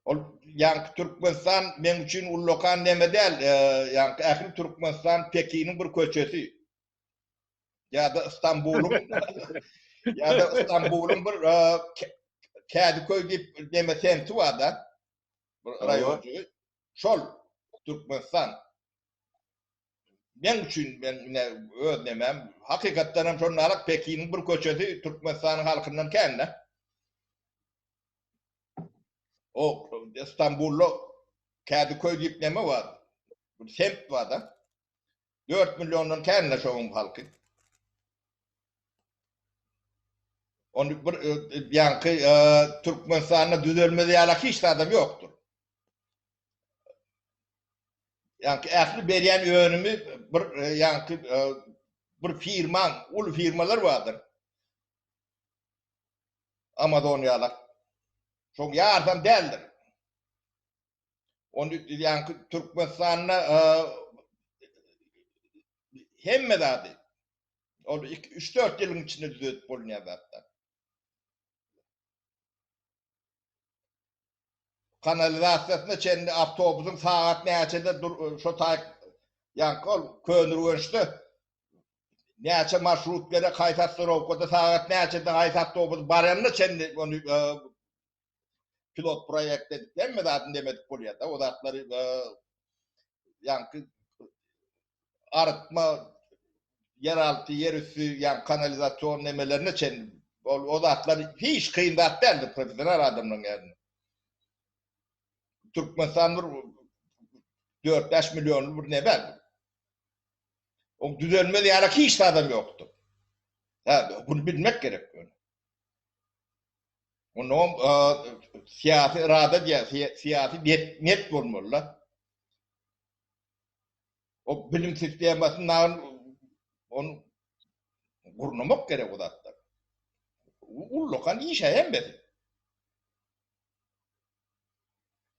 Ol ýaňky Türkmenistan meň üçin ullakan neme däl, ýaňky ähli Türkmenistan Pekiniň bir köçesi. Ýa-da Istanbulyň ýa-da Istanbulyň bir Kädiköý diýip neme semti bar-da. Bir raýonjygy. Şol Türkmenistan. Meň üçin men ine öz nemem hakykatdan hem şondalyk Pekiniň bir köçesi Türkmenistanyň halkyndan kän-de. O Istanbulda Kädiköý diýip neme bar? Bir semt bar-da. 4 milliondan kän-de şoň halky. Ony bir ýaňky Türkmenistanda düzelmez ýaly hiç zadam ýokdur. Ýaňky ähli berýän önümi bir ýaňky bir firmaň, uly firmalar bardyr. Amazon ýalak. Şoň ýarsam däldir. Ony ýaňky Türkmenistanda hemme zady ol 3-4 ýylyň içinde düzedip bolunýan zatlar. Kanalizasiýasyna çenli awtobusyň sagat näçede dur şo taýyk ýaňky ol Köneürgençde näçe marşrut gerek haýsy ostanowkada sagat näçede haýsy awtobus baranyna çenli ony pilot proýekt edip hemme zadyny neme edip bolýar-da o zatlary ýaňky arıtma ýeralty, ýerüsti, ýaňky kanalizasion nemelerine çenli ol o zatlar hiç kyn zat däldir professional adamlaryň ýerinde. Türkmenistan bir 4-5 millionly bir neme. O düzelmez ýaly hiç zadam ýokdur. Ha, bunu bilmek gerek ýöne. Ondan syýasy irada diýär, syýasy net, net bolmaly. O bilim sistemasyny ony gurnamak gerek o zatlar. Ullakan iş hemmesi.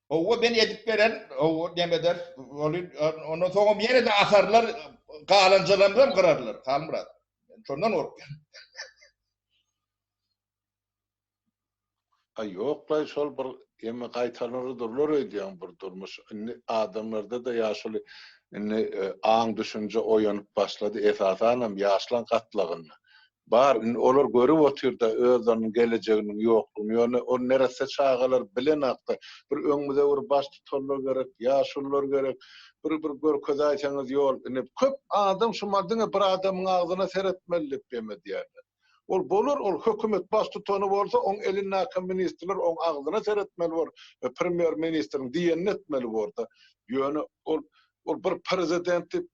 Owa ben edip beren, owa neme eder, ondan soňam ýene-de asarlar, galanjalarymyzam gyrarlar, Halmyrat. Men şondan gorkýan. Aý ýoklaý şol bir emme gaýtalanary durlar öýdýän bir durmuş indi adamlarda-da ýaşuly indi aň düşünje oýanyp başlady esasanam ýaşlaň gatlagynda bar indi olar görüp otyrda özleriniň gelejeginiň ýoklugyny ýöne ol neresse çagalar bilenakda bir öňümize bir baş tutanlar gerek ýaşulylar gerek bir bir görkezäýseňiz ýol indi köp adam şuma diňe bir adamyň agzyna seretmeli diýip emme diýýärler. Ol bolar, ol hökümet baştutany bolsa, oň elindäki ministrler oň agzyna seretmeli bor, premýer ministriň diýenini etmeli borda. Ýöne ol ol bir prezident diýip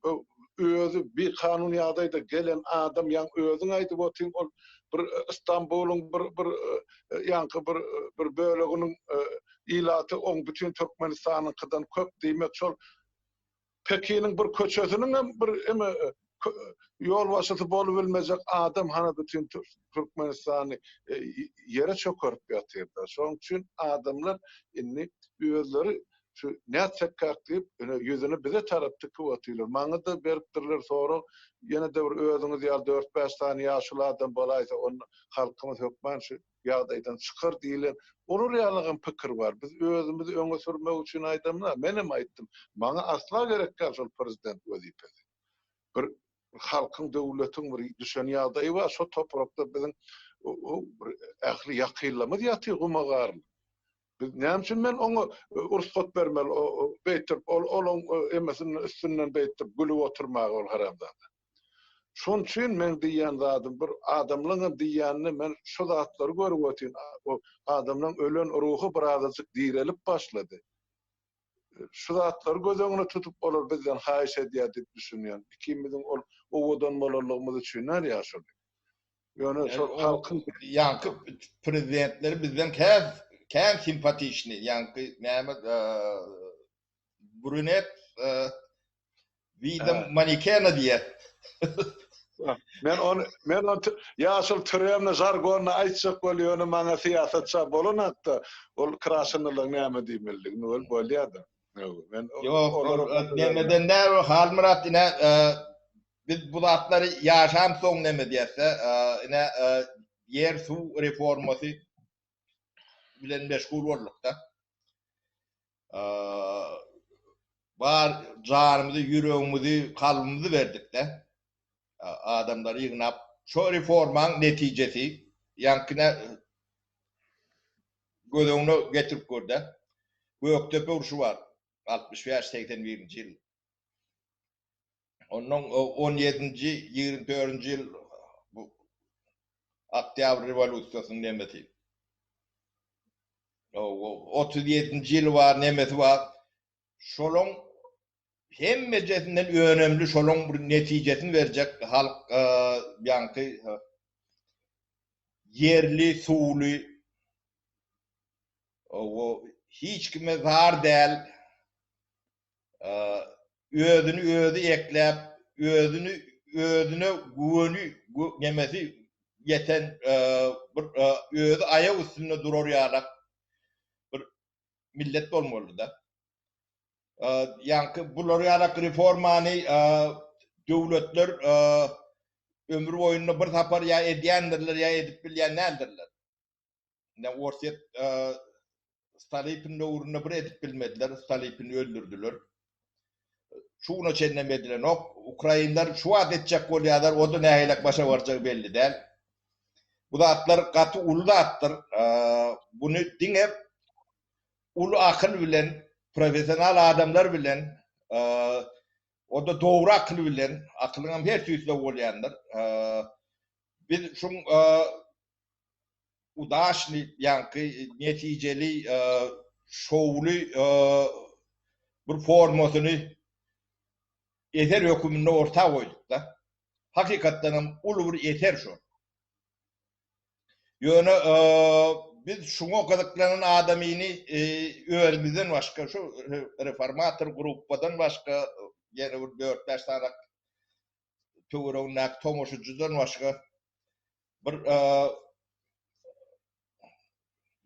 özi bikanun ýagdaýda gelen adam ýaňy özüň aýdyp otyň ol bir Istanbulyň bir bir ýaňky bir bir böleginiň ilaty oň bütin Türkmenistanyňkydan köp diýmek şol Pekiniň bir köçesiniň hem bir eme ýolbaşçysy bolubilmejek adam hana bütin Türkmenistany ýere çökerip ýatyrda. Şonuň üçin adamlar indi özleri şu nätsekkäk diýip, ine ýüzüni bize tarap tikip otyrlar. Maňa-da beripdirler sorag, ýene-de bir özüňiz ýaly dört-bäş sany ýaşuly adam bolaýsa, onda halkymyz hökman şu ýagdaýdan çykar diýlen olar ýalygam pikir bar. Biz özümizi öňe sürmek üçin aýdamda, menem aýtdym, maňa asla gerek däl şol prezident wezipesi. Bir halkyň, döwletiň bir düşen ýagdaýy bar, şo toprakda biziň bir ähli ýakynlarymyz ýatyr guma garylyp. Biz näme üçin men oňa rugsat bermeli, beýtirip, ol olaň emesiniň üstünden beýtirip gülüp oturmaga ol haramzada. Şonuň üçin meň diýýän zadym bir adamlaňam diýýänini men şu zatlary görüp otyryn. O adamlaň ölen ruhy birazajyk direlip başlady. Şu zatlary göz öňüne tutup olar bizden haýyş edýär diýip düşünýän. Ikimiziň ol owadan bolanlygymyz üçin däl ýaşuly. Ýöne şol halkyň ýaňky prezidentleri bizden kän kän simpatiçnyý ýaňky näme brunet widom manikena diýýär. Men ony men ony ýaşuly türemni žargonyny aýtjak bol ýöne maňa syýasatça bolanakda ol kraşynylygyň näme diýmelidigini ol bolýada. Men Ýok, ol nämeden däl ol Halmyrat ine Biz bu zatlary ýaşamsoň neme diýäs-de, ine, ýer-suw reformasy bilen meşgul bolduk-da. Bar janymyzy, ýüregimizi, kalbymyzy berdik-de. Adamlary ýygnap, şo reformaň netijesi, ýaňkyna göz öňüne getirip gör-de. Gökdepe urşy bar, 65, 81-nji ýyl. Ondan on ýedinji, 24 dördünji ýyl bu Oktýabr rewolýusiýasynyň nemesi. 37-nji ýyly bar, nemesi bar. Şolaň hemmejesinden önemli şolaň bir netijesini berjek halk ýaňky ýerli, suwly hiç kime zar däl özüni özi ekläp, özüni özüne güweni nemesi ýeten bir özi aýak üstünde durar ýalak bir millet bolmalyda. Ýaňky bular ýalak reformany döwletler ömür boýunda bir sapar ýa edýändirler ýa edip bilýän däldirler. Ine Orsýet Stolypin döwründe bir edip bilmediler, Stolypini öldürdiler. Şu güne çenlem edilenok. Ukrainler şu wagt etjek bolýarlar, o-da nähilek başa barjagy belli däl. Bu zatlar gaty uly zatdyr. Buny diňe uly akyl bilen, professional adamlar bilen, o-da dogry akyl bilen, akylyňam her tüýsli bolýandyr. Biz şuň udaçny ýaňky netijeli şowly bir formasyny eser höküminde orta goýduk-da. Hakykatdan hem uly bir eser şol. Ýöne biz şuňa gyzyklanan adamyny özümizden başga şu reformator gruppadan başga ýene bir dört-bäş sany töweregindäki tomaşajydan başga bir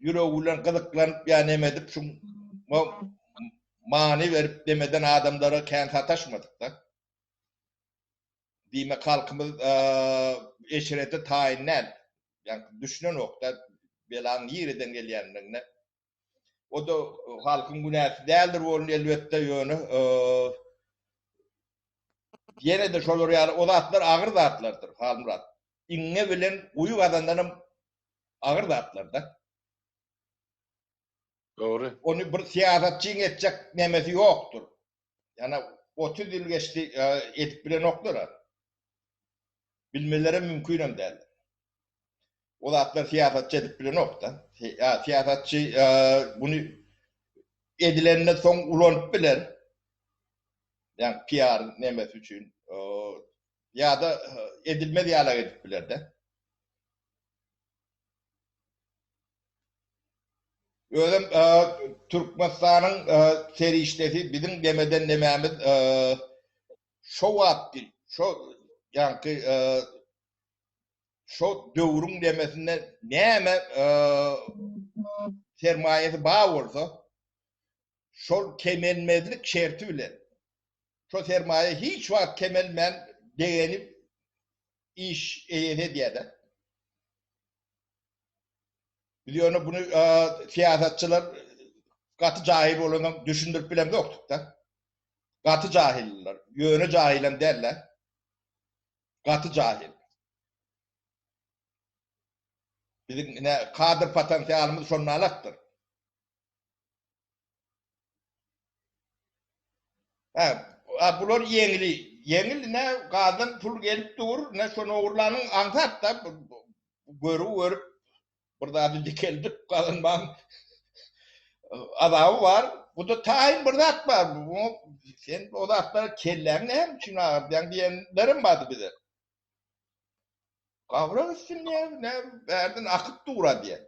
ýüregi bilen gyzyklanyp ýa neme edip şuňa many berip demeden adamlara kän sataşmadyk-da. Diýmek halkymyz eşrete taýyn däl. Ýa düşünenok-da belaň nireden gelýändigine. O-da halkyň günäsi däldir bolun elbetde ýöne ýene-de şolar ýaly o zatlar agyr zatlardyr Halmyrat. Iňňe bilen guýy gazandanam agyr zatlar-da. Dogry. Ony bir syýasatçyň etjek nemesi ýokdur. Ýana 30 ýyl geçdi edip bilenoklar-a. Bilmelerem mümkinem däldir. O zatlar syýasatçy edip bilenok-da. Syýasatçy muny edilenden soň ulanyp biler. Ýa PR nemesi üçin. Ýa-da edilmez ýalak edip biler-de. Özem Türkmenistanyň serişdesi biziň demeden nemämiz şo wagtky şo ýaňky şo döwrüň nemesinde näme sermaýasy bar bolsa şol kemelmezlik şerti bilen şo sermaýa hiç wagt kemelmän degeni iş eýesi edýär-de. Biz ýöne buny syýasatçylar gaty jahil bolandan düşündirip bilemzokdyk-da. Gaty jahildiler. Ýöne jahilem däl-de. Gaty jahil. Biziň ine kadr potensialymyz şondanakdyr. Hä, bular ýeňili. Ýeňil ine gazdan pul gelip dur, ine şony ogurlanyň aňsat-da. Görüp görüp bir zady dikeldip gazanmagyň azaby bar. Bu-da taýyn bir zat bar. Sen o zatlara kelläňi näme üçin agyrtýaň diýenlerem bardy bize. Gabra gitsin diýýär, näme bärden akyp dur-a diýýär.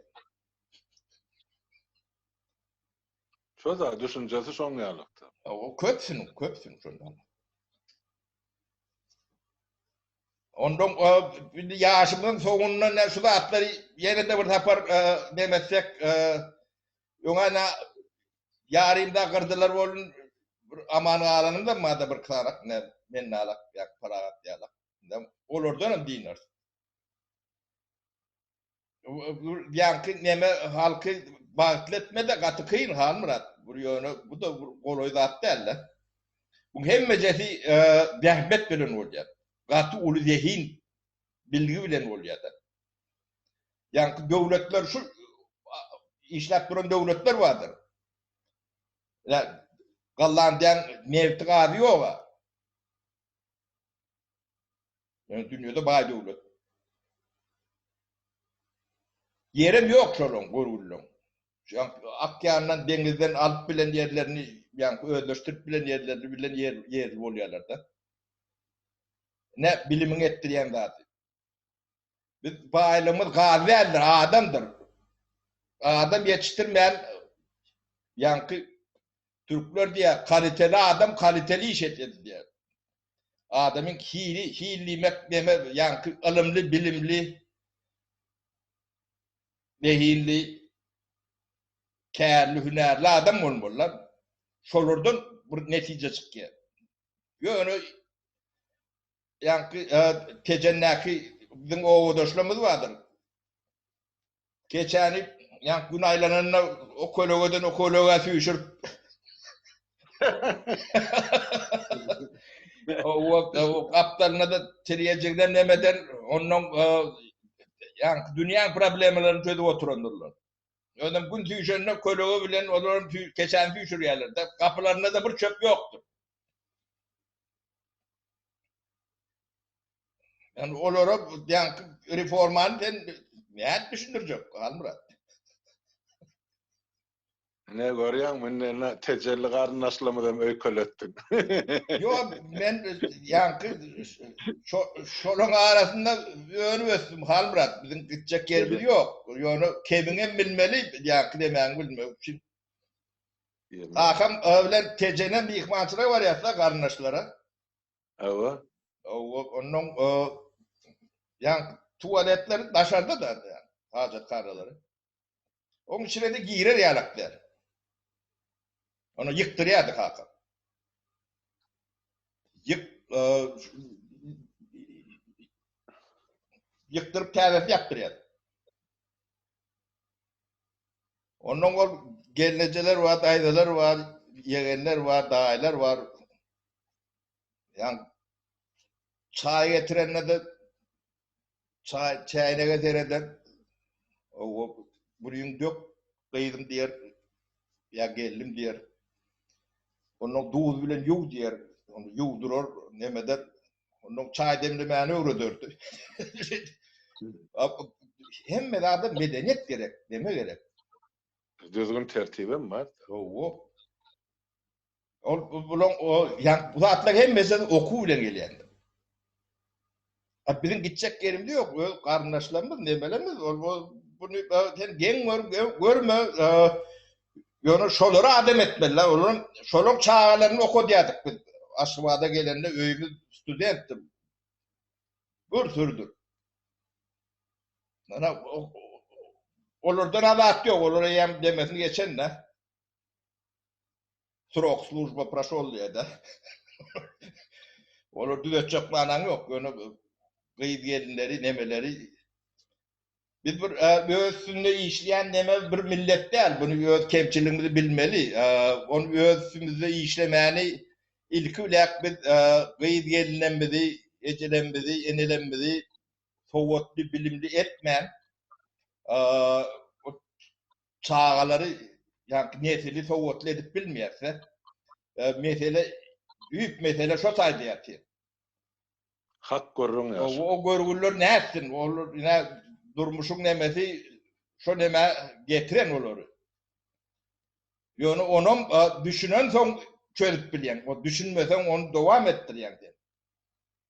Şo-da, düşünjesi şoň ýalykda. O köpsüniň, köpsüniň şondan. Ondan indi ýaşymyzyň soňunda ne şu zatlary ýene-de bir sapar neme etsek, öňe ne ýarymda gyrdylar bolun, bir aman galanymyzam barda bir sanak ne men nalak ýa parahat ýalak. Olardan hem dynarys. Ýaňky neme halky bagtly etme-de gaty kyn Halmyrat. Bir ýöne bu-da bir golaý zat däl-de. Buň hemmejesi zähmet bilen bolýar. Gaty uly zehin, bilgi bilen bolýar-da. Ýaňky döwletler şu işläp duran döwletler bardyr. Ýa Gollandiýaň nebti gazy ýog-a. Ýöne dünýede baý döwlet. Ýerem ýok şolaň görgülileň. Akýandan deňizden alyp bilen ýerlerini, ýaňky özleşdirip bilen ýerlerini bilen ýer ýerli bolýarlar-da. Ne bilimiň etdirýän zady. Biz baýlygymyz gaz däldir, adamdyr. Adam ýetişdirmän ýaňky türkler diýýär, kaliteli adam kaliteli iş edýär diýýär. Adamyň hili, hil diýmek neme, ýaňky ylymly, bilimli, zehinli, kärli, hünärli adam bolmalylar. Şolardan bir netije çykýar. Ýöne Ýaňky Tejendäki biziň obadaşlarymyz bardyr. Keçäni ýaňky gün aýlananda o kölegeden o kölegä süýşürip O gapdalynda-da tirýejigden nemeden ondan ýaňky dünýäň problemalaryny çözüp oturandyrlar. Özem gün süýşende kölege bilen olaram keçäni süýşürýärler-de. Gapylarynda-da bir çöp ýokdur. Yani olara ýaňky reformany sen nädip düşündirjek Halmyrat? Ne görýäň, indi ine tejelli garyndaşlarymyzam öýkeletdiň. Ýok, men ýaňky şo şolaň arasynda önüp ösdüm Halmyrat. Biziň gitjek ýerimiz ýok. Ýöne kemiňem bilmeli, ýaňky demäňi bilmek üçin. Kakam bilen Tejene myhmançylyga barýas-da garyndaşlara. Hawa. Hawa, onnoň ýaňky tualetleri daşarda-da, hajathanalary. Oň içine-de girer ýalak däl. Ony ýykdyrýardy kakam. Ýyk ýykdyryp täzesini ýapdyrýardy. Ondan ol gelnejeler bar, daýzalar bar, ýegenler bar, daýylar bar. Ýa çaý getirende-de çaý çäýnege sereder. O buryň dök gyzym diýer, ýa gelnim diýer. Ondan duz bilen ýuw diýer. Ony ýuwdurar, nemeder. Ondan çaý demlemäni öwrederdi. Hemme zada medeniýet gerek, neme gerek. Düzgün tertibem bar. Hawa. Ol bulaň o ýa bu zatlar hemmesi okuw bilen gelýändir. A biziň gitjek ýerimiz ýok, öz garyndaşlarymyz, nemelerimiz ol buny sen geň gör, görme, ýöne şolary adam etmeliler, olaryň şolaryň çagalaryny okadýardyk biz. Aşgabada gelende öýümiz studentdir. Bir sürüdir. Ana olardan azat ýok, olar eýýäm demesini geçen-de. Srok služba proşol diýýär-de. Olar düzetjek manaň ýok, ýöne gyz gelinleri, nemeleri biz bir öz üstünde işleýän neme bir millet däl. Buny öz kemçiligimizi bilmeli. Ony öz üstümizde işlemäni ilki biläk biz gyz gelinlerimizi, ejelerimizi, enelerimizi sowatly, bilimli etmän çagalary ýa nesili sowatly edip bilmeýärse, mesele düýp mesele şo taýda ýatyr. Hak görüň ýaşa. O görgüller nätsin? Olar ine durmuşyň nemesi şo nemä getiren olary. Ýöne onam düşünensoň çözüp bilýäň. O düşünmeseň ony dowam etdirýäň sen.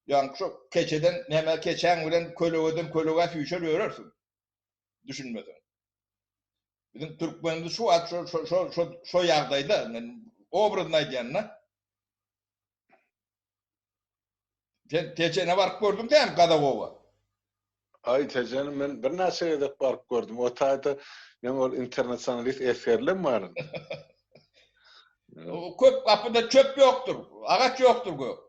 Ýaňky şo keçeden näme keçäň bilen kölegeden kölegä süýşer ýörersiň. Düşünmeseň. Biziň türkmenimiz şu wagt şo şo şo şo şo ýagdaýda men obrazny aýdýan-da. Sen Tejene baryp gördüň dämi Gazagowa? Aý Tejene men birnäçe gezek baryp gördüm. O taýda meň ol internasionalist esgerlem bar. O köp gapyda çöp ýokdur, agaç ýokdur gök.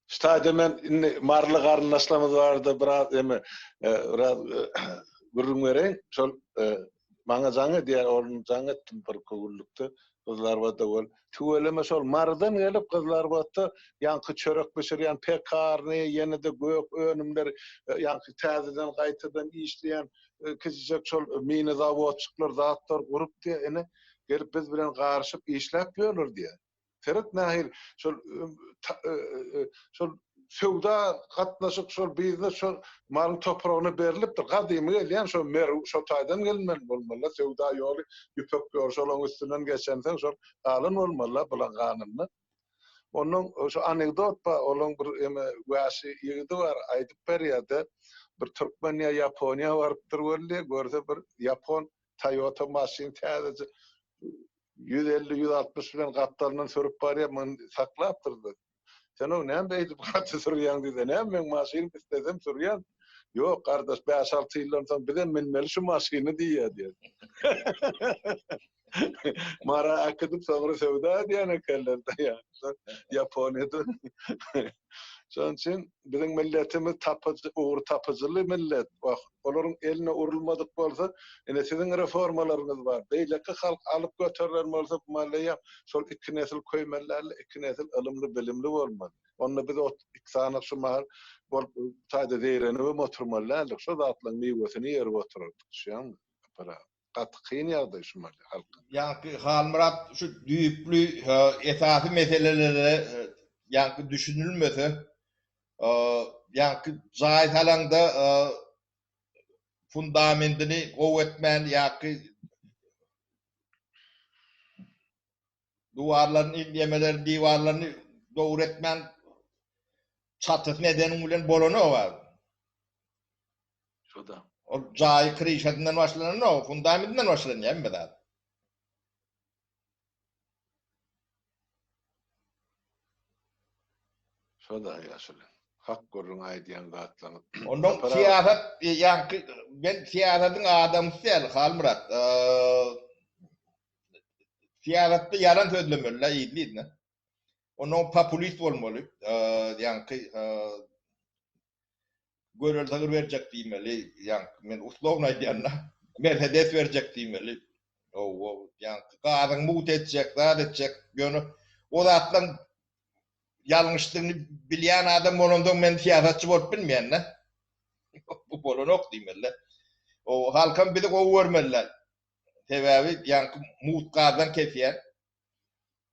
Şu taýda men indi maryly garyndaşlarymyz barada biraz eme biraz gürrüň bereýin. Şol maňa jaň edýär, oglum jaň etdim bir köwürlikde Gyzylarbatda bol. Tüweleme şol Marydan gelip Gyzylarbatda ýaňky çörek bişirýän pekarny, ýene-de gök önümler, ýaňky täzeden gaýtadan işleýän kiçijek şol mini zawodçyklar zatlar gurup diýýär, ine gelip biz bilen garyşyp işläp ýörler diýýär. Seret nähili şol şol söwda gatnaşyk şol biznes şol malyň topragyna berlipdir. Gadymy gelýän şo Merw şo taýdan gelmeli bolmaly söwda ýoly ýüpek ýoly şolaň üstünden geçensoň şol galan bolmaly bulaň ganynda. Ondan şo anekdot bar olaň bir eme wäşi ýigidi bar aýdyp berýärde bir türkmen ýa Ýaponiýa barypdyr weli görse bir ýapon Toyota maşyn täzeje 150, 160 bilen gapdalyndan sürüp barýar, muny saklapdyr-da. Sen-ow näme beýdip gaty sürýäň diýse, näme meň maşynym islesem sürýän. Ýok, gardaş, bäş-alty ýyldan soň bizem minmeli şu maşyny diýýär diýýär. Mara äkidip soňra söwda edýän ekenler-de ýa. Ýaponiýada. Şonuň üçin biziň milletimiz tapyjy, ugur tapyjyly millet. Wah, olaryň eline urulmadyk bolsa, ine siziň reformalaryňyz bar. Beýleki halk alyp göterilen bolsa, bu malleýam şol iki nesil köýmeli däldi, iki nesil ylymly, bilimli bolmaly. Onda biz ot iki sany şu mahal bolup taýda zeýrenibem oturmaly däldik. Şo zatlaryň miwesini ýerip oturardyk, düşýäňmi? Sapar aga. Gaty kyn ýagdaý şu mahal halkyň. Ýaňky Halmyrat şu düýpli esasy meselelere ýaňky düşünilmese, ýaňky jaý salaňda fundamendini gowy etmän ýaky duwarlaryny, ýemelerini, diwarlaryny dogry etmän çatysyny edeniň bilen bolanok. Şo-da. Ol jaýy kryşasyndan başlananok, fundamentinden başlanýar hemme zat. Şo-da ýaşuly. Hak gürrüň aýdýan zatlaryň. Ondan syýasat ýaňky men syýasatyň adamsy däl Halmyrat. Syýasatda ýalan sözlemeli-dä yzly-yzyna. Ondan populist bolmaly. Ýaňky Görel sygyr berjek diýmeli, ýaňky men uslowny aýdýan-da. Mersedes berjek diýmeli. Hawa, ýaňky gazyňy mugt etjek, zat etjek. Ýöne o zatlaryň ýalňyşdygyny bilýän adam bolansoň men syýasatçy bolup bilmeýän-de. Bu bolanok diýmeli-de. O halkam bizi gowy görmeli-dä. Sebäbi ýaňky mugt gazdan kesýän,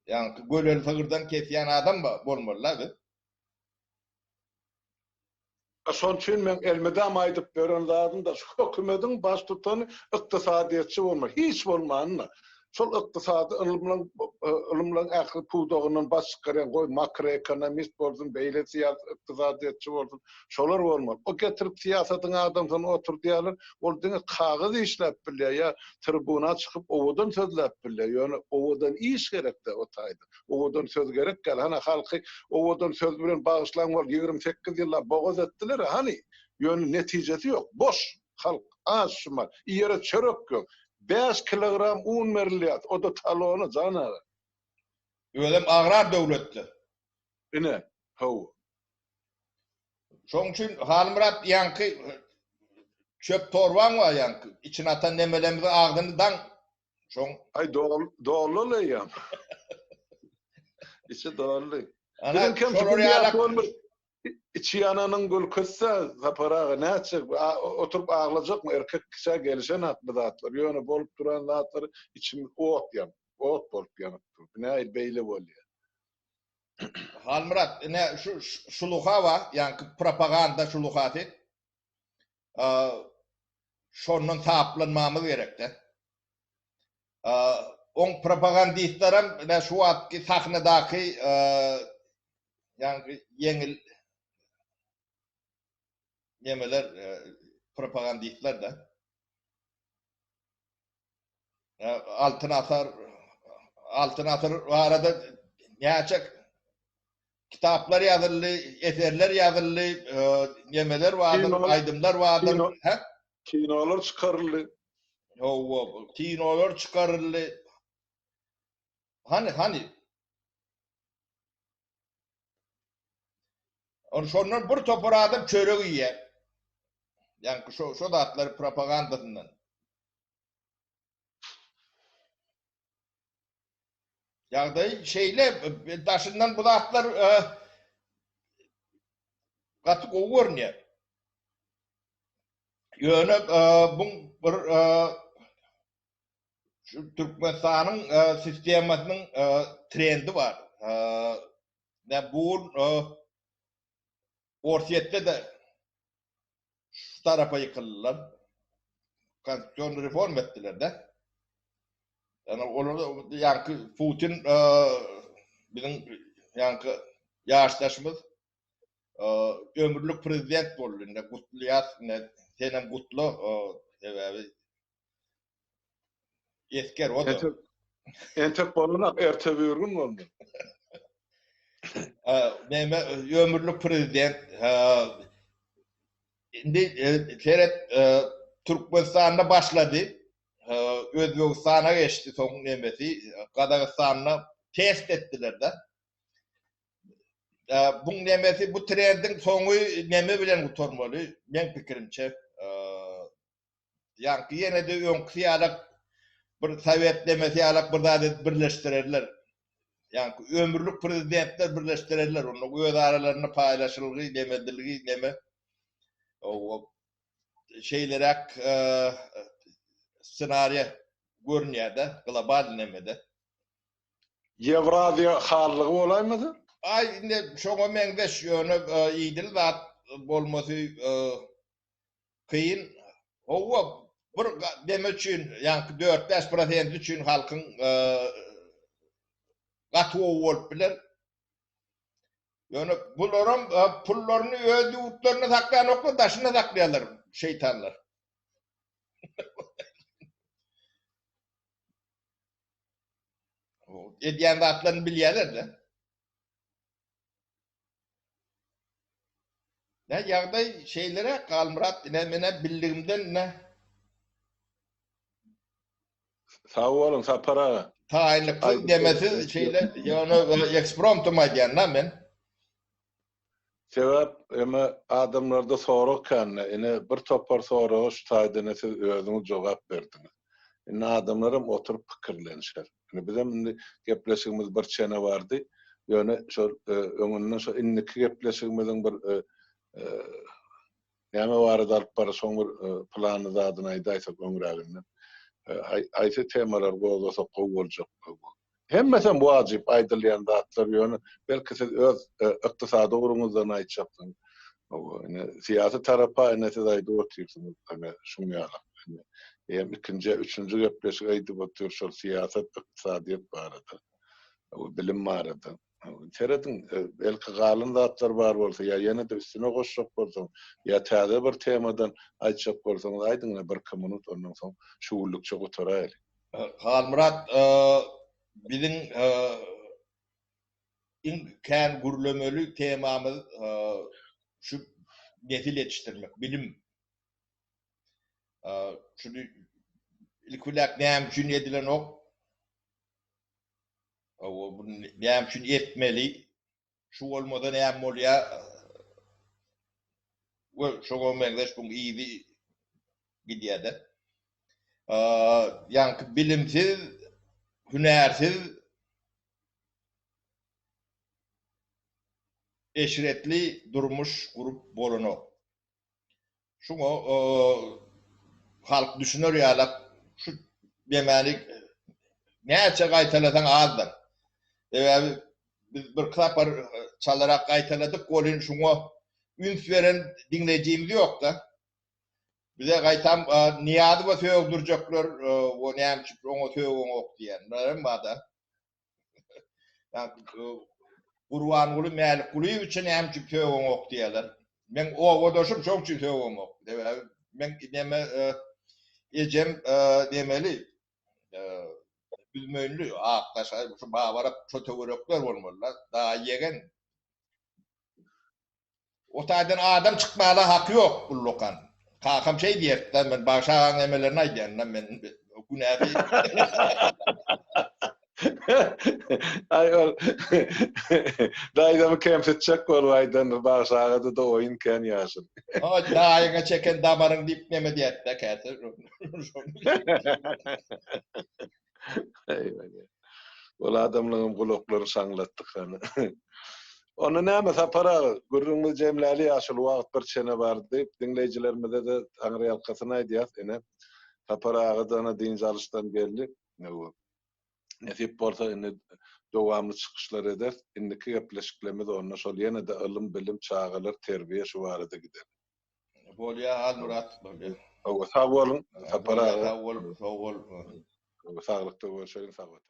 ýaňky göleli sygyrdan kesýän adam bolmaly-da biz. Şonuň üçin meň elmydam aýdyp ýören zadym-da şu hökümediň baştutany ykdysadyýetçi bolmaly. Hiç bolmanda şol ykdysady ylymlaň ylymlaň ähli pudagyndan baş çykarýan goý makroekonomist bolsun, beýle syýasy ykdysadyýetçi bolsun, şolar bolmaly. O getirip syýasatyň adamsyny oturdýarlar, ol diňe kagyz işläp bilýär ýa tribuna çykyp owadan sözläp bilýär. Ýöne owadan iş gerek-dä o taýda. Owadan söz gerek däl. Hana halky owadan söz bilen bagyşlaň bol 28 ýyllap bogaz etdiler hany. Ýöne netijesi ýok. Boş halk aç şumat. Iýere çörek ýok. 5 kilogram un berilýär. O-da talona jan aga. Özem agrar döwletde. Ine, hawa. Şoň üçin Halmyrat ýaňky çöp torbaň bar ýaňky içine atan nemelerimizi agzyny daň Şoň Aý dol dolly eýýäm. Içi dolly. Ana şolar ýalak içi ýananyň gülküsi Sapar aga nätjek oturyp aglajakmy erkek kişä gelişenak bu zatlar ýöne bolup duran zatlar içim ot ýanyp ot bolup ýanyp dur. Nähili beýle bolýar. Halmyrat ine şu şuluha bar ýaňky propaganda şuluhasy. Şondan saplanmamyz gerekde. Oň propagandistlerem ine şu wagtky sahnadaky ýaňky ýeňil nemeler propagandistler-de. Altyn asyr Altyn asyr barada näçe kitaplar ýazyldy, eserler ýazyldy, nemeler bardyr, aýdymlar bardyr. Hä? Kinolar çykaryldy. Hawa, kinolar çykaryldy. Hany, hany? Ony şondan bir topar adam çörek iýýär. Ýaňky şo şo zatlar propagandasyndan. Ýagdaý şeýle, daşyndan bu zatlar gaty gowy görünýär. Ýöne bu bir şu Türkmenistanyň sistemasynyň trendi bar. Ne bu Orsýetde-de şu tarapa ýykyldylar. Konstitusion reforma etdiler-de. Ýani olar ýaňky Putin biziň ýaňky ýaşdaşymyz ömürlik prezident boldy. Indi gutlaýas, indi senem gutla, sebäbi esger o da. Entek bolanok, erte bir gün boldy. Näme ömürlik prezident. Indi seret Türkmenistanda başlady. Özbegistana geçdi soň nemesi. Gazagystanda test etdiler-de. Buň nemesi bu trendiň soňy neme bilen gutarmaly? Meň pikirimçe Ýaňky ýene-de öňküsi ýalak bir sowet demesi ýalak bir zat edip birleşdirerler. Ýaňky ömürlik prezidentler birleşdirerler. Onda öz aralarynda paýlaşylgy, nemedilgi, neme. O şeýleräk ssenariýa görünýär-de, global nemede. Ýewraziýa hanlygy bolaýmasa? Aý, indi şoňa meňzeş, ýöne idil zat bolmasy Kyn. Howwa, bir deme üçin, ýaňky dört-bäş prosenti üçin halkyň gaty gowy bolup biler. Ýöne bularam pullaryny öz ýurtlarynda saklaýanoklar, daşynda saklaýarlar şeýtanlar. Edýän zatlaryny bilýärler-de. Ne ýagdaý şeýleräk Halmyrat ine menä bildigimden ine. Sag boluň Sapar aga. Taýynlyksyz demesiz şeýle ýöne ekspromtum aýdýan-da men. Sebäp eme adamlarda sorag kände ine bir topar soraga şu taýda ine siz özüňiz jogap berdiňiz. Indi adamlaram oturyp pikirlenişer. Indi bizem indi gepleşigimiz bir çene bardy. Ýöne şol öňünden şo indiki gepleşigimiziň bir näme barada alyp barys şoň bir planyny zadyny aýdaýsak öňräginden. Haýsy temalary gozgasak gowy boljak. Hemmesem wajyp aýdylýan zatlar ýöne belki siz öz ykdysady ugruňyzdan aýtjaksyňyz. Hawa, ine syýasy tarapa ine siz aýdyp otyrsyňyz, ine şuň ýaly. Ine eýýäm ikinji, üçünji gepleşik aýdyp otyr şol syýasat, ykdysadyýet barada. Hawa, bilim barada. Serediň, belki galan zatlar bar bolsa ýa ýene-de üstüne goşjak bolsaň, ýa täze bir temadan aýtjak bolsaňyz aýdyň ine birki minut ondan soň şu günlükçe gutaraýaly. Halmyrat, biziň iň kän gürlemeli temamyz şu nesil ýetişdirmek, bilim. Şuny ilki bilen näme üçin edilenok? Hawa, bu näme üçin etmeli? Şu bolmasa näme bolýar? We şoňa meňzeş buň yzy gidýär-de. Ýaňky bilimsiz, hünärsiz eşretli durmuş gurup bolanok. Şuňa halk düşüner ýalak şu demäni näçe gaýtalasaň azdyr. Sebäbi biz bir sapar çalarak gaýtaladyk welin şuňa üns beren diňleýjimiz ýok-da. Bize gaýtam Nyýazowa sögdürjekler o näme üçin oňa sögeňok diýenlerem bar-da. Gurbanguly Mälikgulyýewiçe näme üçin sögeňok diýýärler. Meň obadaşym şoň üçin sögemok. Sebäbi meň neme ejem nemeli Büzmeýinli, Akdaş, şu Babarap şo töwerekler bolmaly-da. Daýy ýegen. O taýdan adam çykmaga haky ýok ullakan. Kakam şeý diýerdi-de, men Bagşy agaň nemelerini aýdýan-da, men günäsi. Aý ol daýzamy kemsitjek bolup aýdandyr, Bagşy agada-da oýun kän ýaşyl. Hawa, daýyňa çeken damaryň diýip neme diýerdi-de käte. Eý, Ol adamlaryň gulaklaryny şaňlatdyk hany. Onda näme Sapar aga, gürrüňimizi jemläli ýaşuly wagt bir çene bardy. Diňleýjilerimize-de taňryýalkasyn aýdýas. Ine, Sapar aga-da ine dynç alyşdan geldi. Nesip bolsa indi dowamly çykyşlar ederis. Indiki gepleşiklerimiz onda şol ýene-de ylym, bilim, çagalar, terbiýe şu barada gider. Bolýar Halmyrat, bolýar. Hawa, sag boluň Sapar aga. Sag bol, sag bol. Saglykda görşeliň, sag otur.